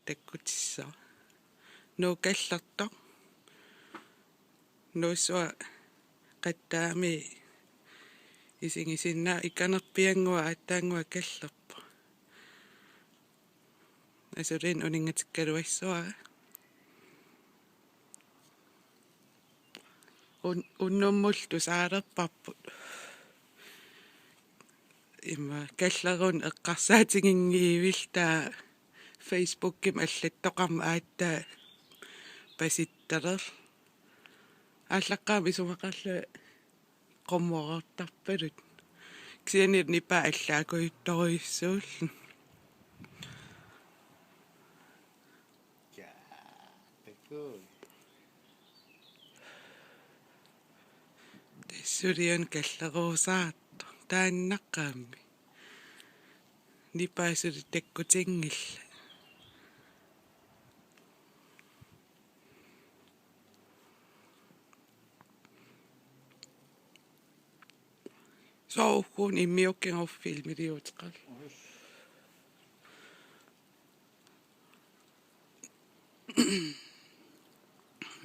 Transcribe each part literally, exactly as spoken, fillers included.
takkutissaaq. Nuup kallertoq. Nuussuaq qattaami isigisinnaavoq, ikanerpiannguaq aatsaannguaq kallerpoq. Asuli uninngatikkaluassavara. Un-, unnummut tusaalerparput. Ima kallerunik eqqarsaatiginngivilluta Facebookimi allattoqarmat aatsaat pasittalerlugu. Aallaqqaammut isumaqarlunga qummoortarpaluttut. Kisianni nipaa allaakujuttorujussuulluni. Tassulian kalleruusaartoq taannaqqaammi. Nipaa suli takkutinngillat. Soorlu immiukkinga filmiliuteqarlunga.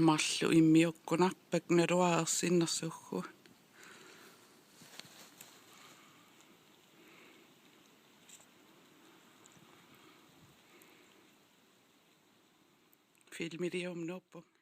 Marluk immiukkunarpakka naluara ersinnersukku. Filmilium nuuppunga.